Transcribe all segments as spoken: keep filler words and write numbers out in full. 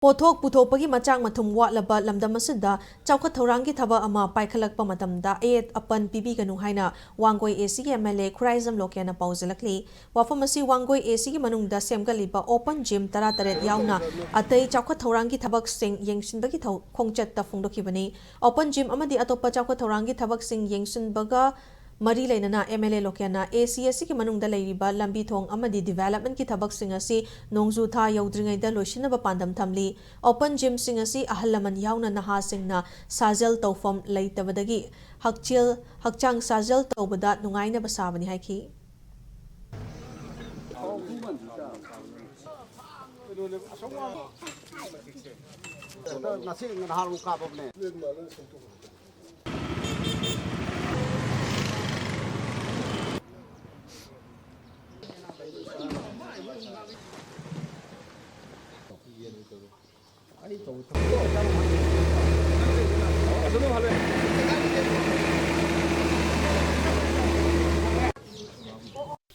ꯄꯣꯠꯊꯣꯛ ꯄꯨꯊꯣꯛꯄꯒꯤ ꯃꯆꯥꯛ ꯃꯊꯨꯝ ꯋꯥꯠꯂꯕ ꯂꯝꯗꯝ ꯑꯁꯤꯗ ꯆꯥꯎꯈꯠ ꯊꯧꯔꯥꯡꯒꯤ ꯊꯕꯛ ꯑꯃ ꯄꯥꯏꯈꯠꯂꯛꯄ ꯃꯇꯝꯗ ꯑꯌꯦꯠ ꯑꯄꯟ ꯄꯤꯕꯤꯒꯅꯨ ꯍꯥꯏꯅ ꯋꯥꯡꯒꯣꯏ A C ꯒꯤ M L A ꯈꯨꯔꯥꯏꯖꯝ ꯂꯣꯀꯦꯟꯅ ꯄꯥꯎꯖꯦꯜꯂꯛꯂꯤ꯫ ꯋꯥꯐꯝ ꯑꯁꯤ ꯋꯥꯡꯒꯣꯏ A C ꯒꯤ ꯃꯅꯨꯡꯗ ꯁꯦꯝꯒꯠꯂꯤꯕ open gym ꯇꯔꯥꯇꯔꯦꯠ ꯌꯥꯎꯅ ꯑꯇꯩ ꯆꯥꯎꯈꯠ ꯊꯧꯔꯥꯡꯒꯤ ꯊꯕꯛꯁꯤꯡ ꯌꯦꯡꯁꯤꯟꯕꯒꯤ ꯊꯧ-, ꯈꯣꯡꯆꯠꯇ ꯐꯣꯡꯗꯣꯛꯈꯤꯕꯅꯤ꯫ Open gym ꯑꯃꯗꯤ ꯑꯇꯣꯞꯄ ꯆꯥꯎꯈꯠ ꯊꯧꯔꯥꯡꯒꯤ ꯊꯕꯛꯁꯤꯡ ꯌꯦꯡꯁꯤꯟꯕꯒ ꯃꯔꯤ ꯂꯩꯅꯅ M L A ꯂꯣꯀꯦꯟꯅ A C ꯑꯁꯤꯒꯤ ꯃꯅꯨꯡꯗ ꯂꯩꯔꯤꯕ ꯂꯝꯕꯤ ꯊꯣꯡ ꯑꯃꯗꯤ development ꯀꯤ ꯊꯕꯛꯁꯤꯡ ꯑꯁꯤ ꯅꯣꯡꯖꯨ ꯊꯥ ꯌꯧꯗ꯭ꯔꯤꯉꯩꯗ ꯂꯣꯏꯁꯤꯟꯅꯕ ꯄꯥꯟꯗꯝ ꯊꯝꯂꯤ꯫ Open gym ꯁꯤꯡ ꯑꯁꯤ ꯑꯍꯜ ꯂꯃꯟ ꯌꯥꯎꯅ ꯅꯍꯥꯁꯤꯡꯅ ꯁꯥꯖꯦꯜ ꯇꯧꯐꯝ ꯂꯩꯇꯕꯗꯒꯤ ꯍꯛꯆꯦꯜ, ꯍꯛꯆꯥꯡ ꯁꯥꯖꯦꯜ ꯇꯧꯕꯗ ꯅꯨꯡꯉꯥꯏꯅꯕ ꯁꯥꯕꯅꯤ ꯍꯥꯏꯈꯤ꯫ ꯉꯁꯤ ꯅꯍꯥꯟ ꯀꯥꯞꯄꯕꯅꯦ꯫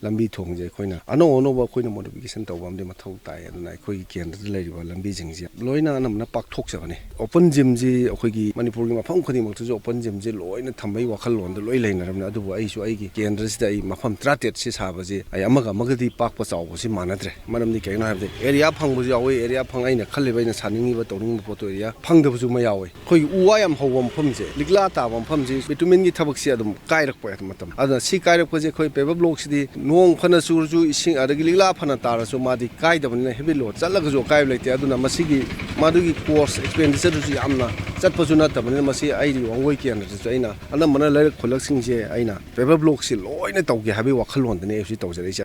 ꯂꯝꯕꯤ ꯊꯣꯡꯁꯦ ꯑꯩꯈꯣꯏꯅ ꯑꯅꯧ ꯑꯅꯧꯕ ꯑꯩꯈꯣꯏꯅ modification ꯇꯧꯕ ꯑꯃꯗꯤ ꯃꯊꯧ ꯇꯥꯏ꯫ ꯑꯗꯨꯅ ꯑꯩꯈꯣꯏꯒꯤ ꯀꯦꯟꯗ꯭ꯔꯗ ꯂꯩꯔꯤꯕ ꯂꯝꯕꯤꯁꯤꯡꯁꯦ ꯂꯣꯏꯅ ꯑꯅꯝꯕꯅ ꯄꯥꯛꯊꯣꯛꯆꯕꯅꯤ꯫ Open gym ꯁꯤ ꯑꯩꯈꯣꯏꯒꯤ ꯃꯅꯤꯄꯨꯔꯒꯤ ꯃꯐꯝ ꯈꯨꯗꯤꯡꯃꯛꯇꯁꯨ open gym ꯁꯦ ꯂꯣꯏꯅ ꯊꯝꯕꯒꯤ ꯋꯥꯈꯜꯂꯣꯟꯗ ꯂꯣꯏ ꯂꯩꯅꯔꯕꯅꯤ꯫ ꯑꯗꯨꯕꯨ ꯑꯩꯁꯨ ꯑꯩꯒꯤ ꯀꯦꯟꯗ꯭ꯔꯁꯤꯗ ꯑꯩ ꯃꯐꯝ ꯇꯔꯥꯇꯔꯦꯠ ꯁꯤ ꯁꯥꯕꯁꯦ ꯑꯩ ꯑꯃꯒ ꯑꯃꯒꯗꯤ ꯄꯥꯛꯄ ꯆꯥꯎꯕꯁꯤ ꯃꯥꯟꯅꯗ꯭ꯔꯦ꯫ ꯃꯔꯝꯗꯤ ꯀꯩꯒꯤꯅꯣ ꯍꯥꯏꯕꯗ area ꯐꯪꯕꯁꯨ ꯌꯥꯎꯋꯤ, area ꯐꯪ-, ꯑꯩꯅ ꯈꯜꯂꯤꯕ, ꯑꯩꯅ ꯁꯥꯅꯤꯡꯉꯤꯕ, ꯇꯧꯅꯤꯡꯕ ꯄꯣꯠꯇꯣ area ꯐꯪꯗꯕꯁꯨ ꯑꯃ ꯌꯥꯎꯋꯤ꯫ ꯑꯩꯈꯣꯏꯒꯤ ꯎ ꯋꯥ ꯌꯥꯝ ꯍꯧꯕ ꯃꯐꯝꯁꯦ, ꯂꯤꯛꯂꯥ ꯇꯥꯕ ꯃꯐꯝꯁꯤ bitumen ꯒꯤ ꯊꯕꯛꯁꯤ ꯑꯗꯨꯝ ꯀꯥꯏꯔꯛꯄ ꯃꯇꯝ꯫ ꯑꯗꯨꯅ ꯁꯤ ꯀꯥꯏꯔꯛꯄꯁꯦ ꯑꯩꯈꯣꯏ paver block ꯁꯤꯗꯤ ꯅꯣꯡ ꯐꯅ ꯆꯨꯔꯁꯨ, ꯏꯁꯤꯡ ꯑꯗꯒꯤ ꯂꯤꯛꯂꯥ ꯐꯅ ꯇꯥꯔꯁꯨ ꯃꯥꯗꯤ ꯀꯥꯏꯗꯕꯅꯤꯅ heavy load ꯆꯠꯂꯒꯁꯨ ꯑꯀꯥꯏꯕ ꯂꯩꯇꯦ꯫ ꯑꯗꯨꯅ ꯃꯁꯤꯒꯤ ꯃꯗꯨꯒꯤ cost expenditure ꯗꯨꯁꯨ ꯌꯥꯝꯅ ꯆꯠꯄꯁꯨ ꯅꯠꯇꯕꯅꯤꯅ ꯃꯁꯤ ꯑꯩꯒꯤ ꯋꯥꯡꯒꯣꯏ ꯀꯦꯟꯗ꯭ꯔꯗꯁꯨ ꯑꯩꯅ ꯑꯅꯝꯕꯅ ꯂꯩꯔꯛ ꯈꯨꯜꯂꯛꯁꯤꯡꯁꯦ ꯑꯩꯅ paver block ꯁꯤ ꯂꯣꯏꯅ ꯇꯧꯒꯦ ꯍꯥꯏꯕꯒꯤ ꯋꯥꯈꯜꯂꯣꯟꯗꯅꯤ ꯑꯩ ꯍꯧꯖꯤꯛ ꯇꯧꯖꯔꯛꯏꯁꯦ꯫